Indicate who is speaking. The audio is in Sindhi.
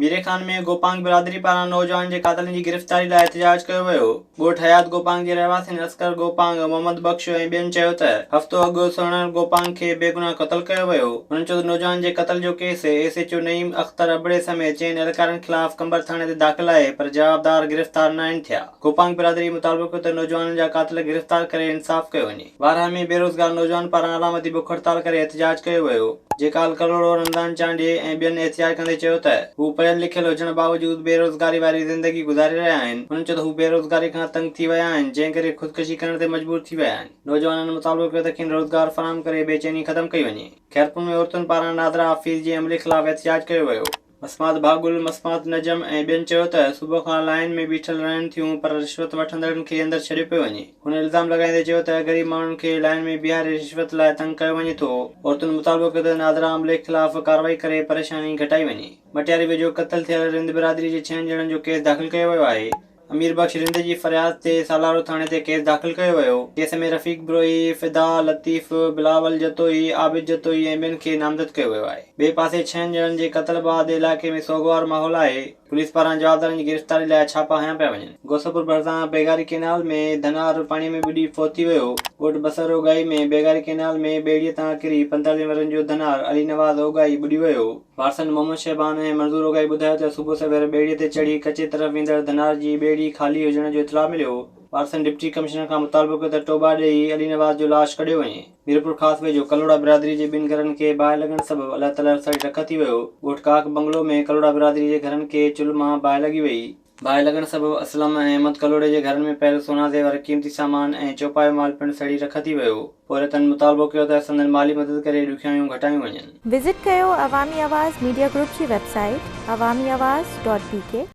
Speaker 1: ميري خان ۾ گوپانگ برادري پاران نوجوان جي قاتلن جي گرفتاري لاء احتجاج ڪيو ويو. ڳوٺ حيات گوپانگ جي رهواسين اصغر گوپانگ، محمد بخش ۽ ٻين چيو ته هفتو اڳ سهڻل گوپانگ کي بيگناهه قتل ڪيو ويو. هنن چيو ته نوجوان جي قتل جو case S H O Naeem Akhtar Abro سميت چئن اهلڪارن خلاف قمبر ٿاڻي تي داخل آهي پر جوابدار گرفتار ناهن ٿيا. گوپانگ برادري مطالبو ڪيو ته نوجوانن جا قاتل گرفتار ڪري انصاف ڪيو وڃي. وارهه ۾ بيروزگار نوجوان پاران علامتي بک هڙتال ڪري احتجاج ڪيو ويو، جيڪال ڪلهوڙو، رمضان چانڊيي ۽ ٻين احتجاج ڪندي چيو ته هو پڙهيل لکيل هجڻ باوجود بيروزگاري واري زندگي گذاري رهيا آهن، هنن چيو ته هو بيروزگاري کان تنگ ٿي ويا آهن، جنهن ڪري خودڪشي ڪرڻ تي مجبور ٿي ويا آهن، نوجوانن مطالبو ڪيو ته کين روزگار فراهم ڪري بيچيني ختم ڪئي وڃي، خيرپور ۾ عورتن پاران نادرا آفيس جي عملي خلاف احتجاج ڪيو ويو. مسمات ڀاڳل، مسمات نجم ۽ ٻين چيو ته صبح کان لائين ۾ بيٺل رهن ٿيون پر رشوت وٺندڙن کي اندر ڇڏيو پيو وڃي. هن الزام لڳائيندي چيو ته غريب ماڻهن کي لائين ۾ بيهاري رشوت لاء تنگ ڪيو وڃي ٿو. عورتن مطالبو ڪيو ته نادرا عملي خلاف ڪارروائي ڪري پريشاني گهٽائي وڃي. مٽياري ويجهو قتل ٿيل رند برادري جي ڇهن ڄڻن جو ڪيس داخل ڪيو ويو آهي. امير بخش رند جي فرياد تي سالارو ٿاڻي تي ڪيس داخل ڪيو ويو. ڪيس ۾ رفيق بروهي، فدا لطيف، بلاول جتوئي، عابد جتوئي ۽ ٻين کي نامزد ڪيو ويو آهي. ٻئي پاسي ڇهن ڄڻن جي قتل بعد علائقي ۾ سوڳوار ماحول آهي. پوليس پاران جوابدارن جي گرفتاري لاء ڇاپا هنيا پيا وڃن. غوثپور ڀرسان بيگاري ڪينال ۾ ڌنار پاڻي ۾ ٻڏي فوت ٿي ويو. ڳوٺ بصر اوڳاهي ۾ بيگاري ڪينال ۾ ٻيڙي تان ڪري پنتاليهن ورهين جو ڌنار علي نواز اوڳاهي ٻڏي ويو. وارثن محمد شعبان ۽ منظور اوڳاهي ٻڌايو ته صبح سوير ٻيڙي تي چڙهي ڪچي طرف ويندڙ ڌنار جي ٻيڙي خالي هجڻ جو اطلاع مليو. وارثن ڊپٽي ڪمشنر کان مطالبو ڪيو ته ٽوٻا ڏئي علي نواز جو لاش ڪڍيو وڃي. ميرپورخاص ويجهو ڪلهوڙا برادري جي ٻن گهرن کي باهه لڳڻ سبب الله تعاليٰ سڙي رک ٿي ويو. ڳوٺ ڪاڪ بنگلو ۾ ڪلهوڙا برادري جي گهرن کي چلهه مان باهه لڳي وئي. باهه لڳڻ سبب اسلم ۽ احمد ڪلهوڙي جي گهرن ۾ پيل سونا زيور، قيمتي سامان ۽ چوپايو مال پڻ سڙي رک ٿي ويو. پورهيتن مطالبو ڪيو ته سندن مالي مدد ڪري ڏکيائيون گهٽايون وڃن.
Speaker 2: وزٽ ڪيو عوامي آواز ميڊيا گروپ جي website Awami Awaz dot B K.